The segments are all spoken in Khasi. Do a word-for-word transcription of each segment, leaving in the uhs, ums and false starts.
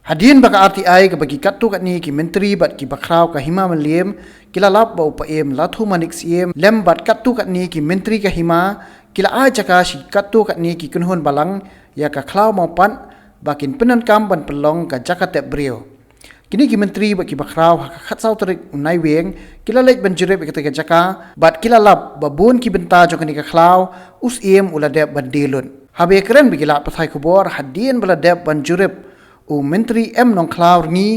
Hadien ba ka R T I kaba ki katto katne ki myntri bad ki bakhraw ka Hima Mylliem ki la lap ba u Paiem Lathumanik Syiem lem bad katto katne ki myntri ka Hima ki la ai jaka sha ki katto katne ki kynhun balang ïa ka khlaw Mawpat ba kin pyndonkam ban pynlong ka jaka tep briew. Kine ki myntri bad ki bakhraw ha ka khatsaw tarik u Naiwieng ki la leit ban jurip ïa kata ka jaka bad ki la lap ba bun ki bynta jong kane ka khlaw u Syiem u la dep ban die lut. Haba ïakren bad ki lad pathai khubor hadien ba la dep ban jurip u Myntri M Nongkhlaw Rngi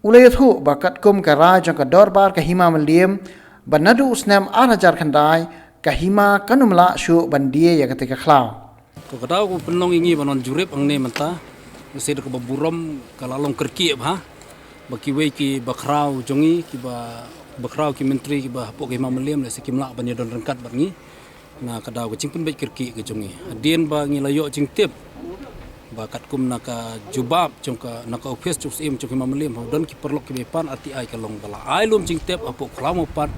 u la ïathuh ba katkum ka rai jong ka dorbar ka Hima Mylliem ba naduh u snem ar hajar khyndai ka Hima kan ym lah shuh ban die ïa kata ka khlaw. To ka daw ka pynlong ïa ngi ban wan jurip hangne mynta, ngi sngewdei kaba burom ka la long kyrkieh bha ba kiwei ki bakhraw jong ngi kiba bakhraw ki myntri kiba hapoh ka Hima Mylliem lehse kim lah ban ïadon ryngkat bad ngi. Na ka daw ka jingpynbeit kyrkieh ka jong ngi hadien ba ngi la ïoh jingtip ba katkum na ka jubab jong ka, na ka ophis jong u Syiem jong ka Hima Mylliem, ha u don ki paralok kiba ïapan R T I ka long ba la ai lum jingtep hapoh khlaw Mawpat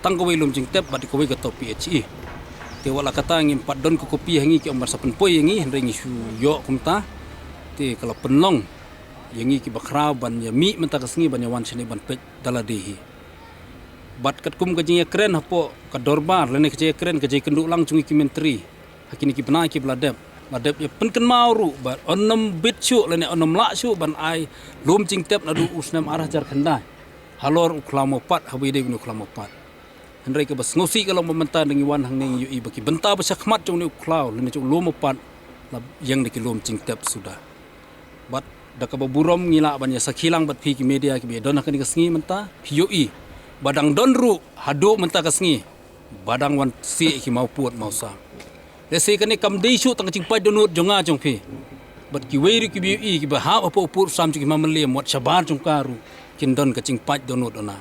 tang kawei lum jingtep bad kawei ka top P H E. Te wat la kata ngim pat don ka kopi ha ngi, ki ong ban sa pynpoi ïa ngi, hynrei ngi shu ïoh kumta. Te ka la pynlong ïa ngi ki bakhraw ban ïa mih mynta ka sngi ban ïa wan shane ban peit da lade hi. Bad katkum ka jingïakren hapoh ka dorbar lane ka jingïakren ka jingïakynduh lang jong ngi ki myntri ha kine ki bnai kiba la dep, la dep ïa pynkynmaw ruh ba yn ym bit shuh lane yn ym lah shuh ban ai lum jingtep naduh u snem ar hajar khyndai halor u khlaw Mawpat, haba ïadei bad une u khlaw Mawpat. Hynrei kaba sngewsih ka long ba mynta da ngi wan hangne ngi ïohi ba ki bynta ba shakhmat jong une u khlaw lane jong u lum Mawpat la ïeng da ki lum jingtep suda. Bad da kaba burom ngi lah ban ïa sakhi lang bad phi ki media kiba ïadon ha kane ka sngi mynta, phi ïohi ba dang don ruh haduh mynta ka sngi ba dang wan sieh ki mawpud mawsam. Lehse kane kam dei shuh tang ka jingpait dohnud jong nga jong phi bad kiwei ruh kiba ïohi kiba hap hapoh u pud u sam jong ki Hima Mylliem, wat shabar jong ka ruh kin don ka jingpait dohnud ona.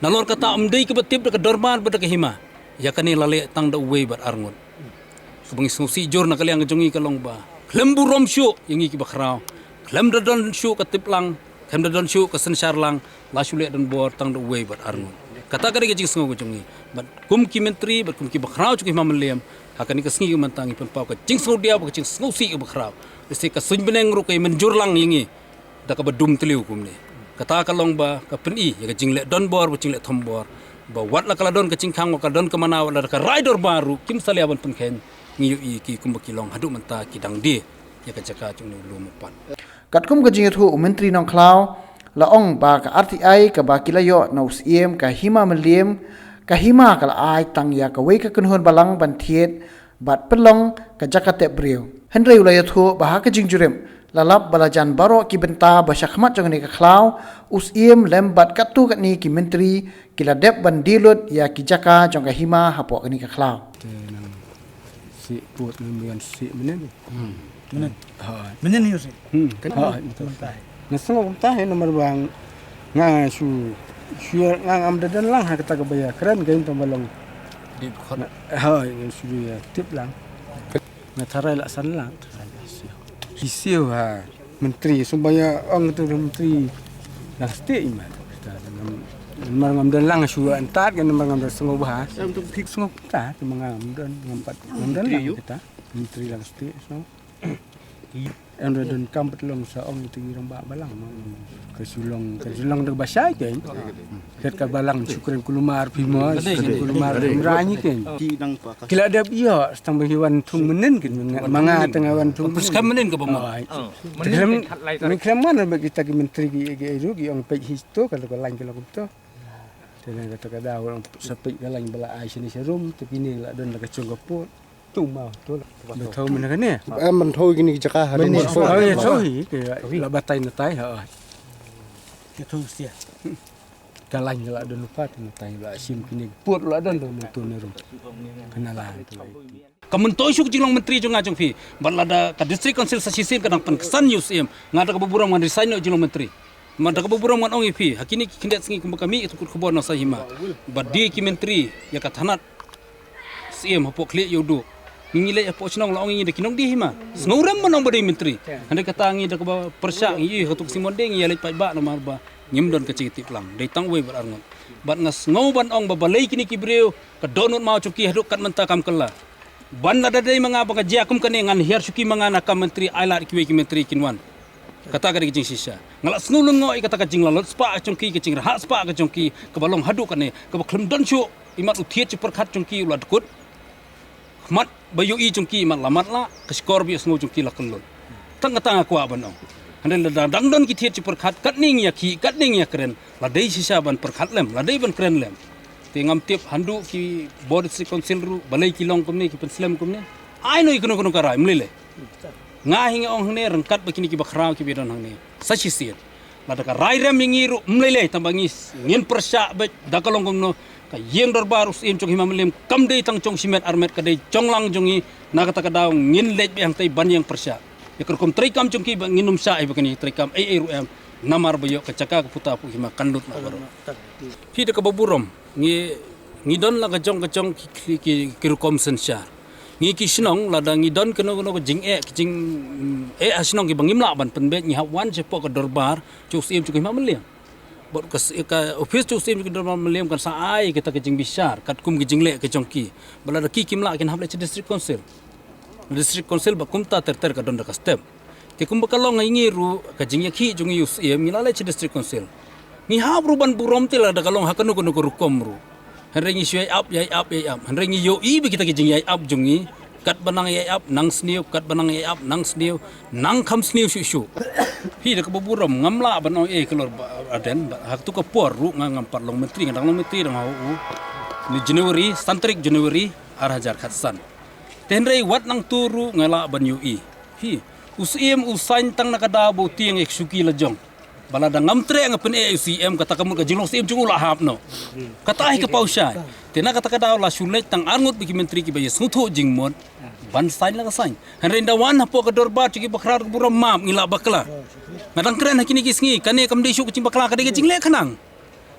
Nalor kata ym dei kaba tip da ka dorbar bad da ka hima, ïa kane la leh tang da uwei bad arngut. Kaba ngi sngewsih jur na ka liang ka jong ngi ka long ba khlem burom shuh ïa ngi ki bakhraw, khlem da don shuh ka tip lang, khlem da don shuh ka synshar lang, la shu leh donbor tang da uwei bad arngut. Kata ka dei ka jingsngew ka jong ngi bad kum ki myntri bad kum ki bakhraw jong ki Hima Mylliem, ha kane ka sngi ka mynta ngi pynpaw ka jingsngewdiaw bad ka jingsngewsih ka bakhraw. Lehse ka suiñ bneng ruh ka ïa mynjur lang ïa ngi da kaba dum tliw kumne. Kata ka long ba ka pyni ïa ka jingleh donbor bad jingleh thombor ba wat la ka la don ka jingkhang, wat ka la don ka mana, wat la ka rai dorbar ruh kim salia ban pynkheiñ. Ngi ïohi ki kumba ki long haduh mynta ki dang die ïa ka jaka jong une u lum Mawpat. Katkum ka jingïathuh u Myntri Nongkhlaw la ong ba ka R T I kaba ki la ïoh na u Syiem ka Hima Mylliem, ka hima ka la ai tang ïa kawei ka kynhun balang ban thied bad pynlong ka jaka tep briew. Hynrei u la ïathuh ba ha ka jingjurip la lap ba la jan baroh ki bynta ba shakhmat jong kane ka khlaw, u Syiem lem bad katto katne ki myntri ki la dep ban die lut ïa ki jaka jong ka hima hapoh kane ka khlaw. Te nang si put nang bian si menen. Hmm. Menen. Ha. Menen ïa si. Hmm. Kan ha, betul. Mynta. Nga sngewthuh namar ba nga shu shu nga ngam da don lang ha kata kaba ïakren kein tang ba long. Di khot. Ha, nga shu ïa tip lang. Nga tharai la san lang. Ki siew ha. Myntri sumba ïa ong tu myntri. Lah stik imat. Namar ngam don lang shu antat kan namar ngam don sngewbha. Sngewbha ta namar ngam don ngam pat ngam don lang kita. Myntri lang stik so. Em da don kam pat long sa ong ïa ngi rangbah balang mo. Ka shu long ka shu long da ba shai kein. Kat ka balang shu kren kulmar phi mo, shu kren kulmar phi mo ra ngi kein. Ki la dep ïoh tang ba ngi wan thung mynnin kein, ma nga tang wan thung. Pyrshah mynnin ka ba mo. Ai. Te khlem, ngi khlem man ba kita ki myntri ki, ki ruh ki ong peit hi to ka la ka lain ka la kumto. Te nang kata ka daw ong sa peit ka lain ba la ai shane sharum te kine la don la ka chong ka put. Tu mau tu la. Ba thaw mynne kane. Em ban thaw kine ki jaka ha. Ban thaw. Oh, ïa thaw hi, ke la batai na tai ha. Ïa thaw sia. Ka lain ka la don pat na tai la shim kine put la don don tu ne rum. Kane la tu. Ka myntoi shuh ka jinglong myntri jong nga jong phi. Bad lada ka District Council sa shisien ka dang pynksan ïa u Syiem, nga da kaba burom ngan resign noh jinglong myntri. Bad da kaba burom ngan ong ïa phi, ha kine ki khyndiat sngi kumba ka mih ïa ka kut khubor na Saiñ Hima ba die ki myntri ïa ka thanat Syiem hapoh Khlieh Ïewduh. Ngi ngi leit hapoh shnong la ong ïa ngi da ki nongdie hima. Sngewrem ban ong ba dei myntri. Hynrei kata ngi da kaba pyrshah ngi ïohi ha kato ka sngi Monday ngi ïa leit paidbah namar ba ngim don ka jingtip lang. Dei tang uwei bad arngut. Bad nga sngew ban ong ba balei kine ki briew ka dohnud maw jong ki haduh kat mynta kam kylla. Ban lada dei ma nga ba nga jia kum kane ngan hiar shuki ma nga na kam myntri, ai lad kiwei ki myntri kin wan. Kata ka dei ka jingshisha. Nga la sngew lyngngoh ïa kata ka jinglalot spah ka jong ki, ka jingrhah spah ka jong ki, kaba long haduh kane, kaba khlem don shuh imat u thied shu pyrkhat jong ki u la dkut. Khmat ba ïohi jong ki imat la mat la, ka shkor ba ïohsngew jong ki la kyllon. Tang kata nga kwah ban ong. Hynrei lada dang don ki thied shu pyrkhat, katne ngi ïa ki, katne ngi ïa kren, la dei shisha ban pyrkhat lem, la dei ban kren lem. Te ngam tip haduh ki bor District Council ruh, balei ki long kumne, ki pynslem kumne. Ai noh ïa kano kano ka rai, ym lei lei. Nga hi nga ong hangne ryngkat bad kine kiba khraw kiba don hangne. Sa shisien. Lada ka rai rem ïa ngi ruh ym lei lei tang ba ngi ngin pyrshah beit da ka long kumno ka ïing dorbar u Syiem jong Hima Mylliem kam dei tang jong shimet armet ka dei jong lang jong ngi na kata ka daw ngin leit beit hangtei ban ïeng pyrshah. Ïa ka rukom treikam jong ki ba ngin ym shah ïa ba kane treikam ei ei ruh em namar ba ïoh ka jaka ka puta puk hima kan lut na baroh. Phi da kaba burom. Ngi, ngi don la ka jong ka jong ki, ki, ki, ki rukom synshar. Ngi ki shnong lada ngi don kano kano ka jingeh, ki jing, eh, ha shnong kiba ngim lah ban pynbeit ngi hap wan shapoh ka dorbar jong u Syiem jong Hima Mylliem. Bad ka s-, ka office jong u Syiem jong Hima Mylliem kan sa ai kita ka jingbishar katkum ka jingleh ka jong ki. Ba lada ki kim lah kin hap leh sha District Council. District Council ba kumta ter ter ka don da ka step. Te kumba ka long ïa ngi ruh ka jingïakhih jong ngi u Syiem ngi la leit sha District Council. Ngi hap ruh ban burom te lada ka long ha kano kano ka rukom ruh. Hynrei ngi shu ïai ap, ïai ap, ïai ap. Hynrei ngi ïohi ba kita ki jingïai ap jong ngi. Katba nang ïai ap nang sniew, katba nang ïai ap nang sniew, nang kham sniew shuh shuh. Phi da kaba burom ngam lah ban ong eh ka lor ba Ardent, ba ha katu ka por ruh nga ngam pat long myntri, nga dang long myntri dang ha u. Ni January, san tarik January, ar hajar khatsan. Te hynrei wat nangtu ruh nga lah ban ïohi. Phi, u Syiem u sign tang na ka daw ba u tieng ïa ka shuki la jong. Ba lada ngam treh nga pyneh ïa u Syiem kata ka mut ka jinglong Syiem jong u la hap noh. Kata hi ka paw shai. Te na kata ka daw la shu leit tang arngut ba ki myntri kiba ïa sngewthuh jingmut. Ban sign la ka sign. Hynrei nda wan hapoh ka dorbar jong kiba khraw da ka burom map ngi lah bakla. Nga dang kren ha kine ki sngi kane kam dei shuh ka jingbakla ka dei ka jingleh khnang.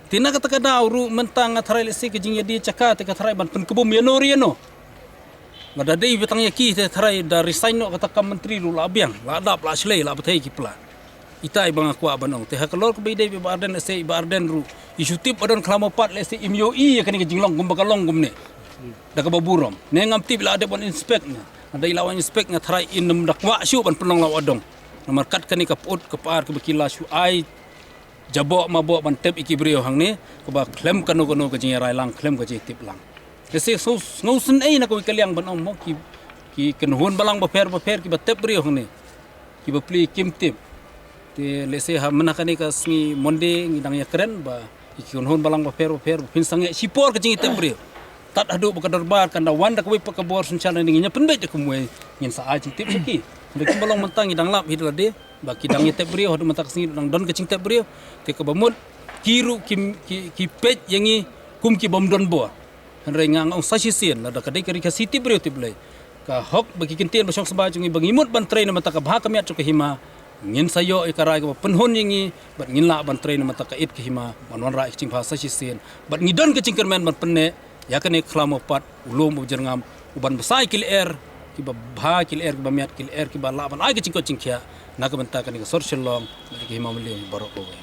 Te na kata ka daw ruh mynta nga tharai lehse ka jingïadie jaka te ka tharai ban pynkbum ïano re ïano. Lada dei ba tang ïa ki te tharai da resign noh kata kam myntri ruh la biang, la dap, la shlei, la bthei ki pla. Ita i ba nga kwah ban ong te ha ka lor kaba ïadei bad i Bah Ardent lehse i Bah Ardent ruh i shu tip ba don khlem pat lehse im ïohi ïa kane ka jinglong kumba ka long kumne. Da kaba burom ne ngam tip la dep ban inspect ne. Lada i la wan inspect nga tharai in ym da kwah shuh ban pynlong la wadong. Namar kat kane ka put ka par kaba ki la shu ai jaboh maboh ban tep ïa ki briew hangne kaba khlem kano kano ka jingïarai lang khlem ka jingtip lang. Te se sngew, sngew sngewsynei na kawei ka liang ban ong mo ki, ki kynhun balang bapher bapher kiba tep briew hangne kiba plie kim tip. Te lehse ha mynta kane ka sngi Monday ngi dang ïakren ba ki kynhun balang bapher bapher ba phin sangeh shipor ka jingtep briew. Tad haduh ba ka dorbar kan da wan da kawei pat ka bor synshar ne ngin ïa pynbeit da kumwei ngin sa ai jingtip sha ki. Hynrei kumba long mynta ngi dang lap hi da lade. Ba ki dang ïa tep briew haduh mynta ka sngi dang don ka jingtep briew. Te kaba mut ki ruh ki, ki, ki peit ïa ngi kum ki bym don bor. Hynrei nga ong sa shisien lada ka dei ka ri Khasi tip briew tip Blei. Ka hok ba ki kyntien ba shong sbai jong ngi ba ngi mut ban trei na mynta ka bha ka miat jong ka hima. Ngin sa ïoh ïa ka rai kaba pynhun ïa ngi bad ngin lah ban trei na mynta ka it ka hima ban wanrah ïa ka jingbha sa shisien. Bad ngi don ka jingkyrmen ban pynneh ïa kane ka khlam u pat u lum u jyrngam u ban bsa ïa ki lyer kiba bha ki lyer kiba miat ki lyer kiba lah ban ai ka jingkoit jingkhiah na ka bynta kane ka sor Shillong bad ka hima Mylliem baroh kawei.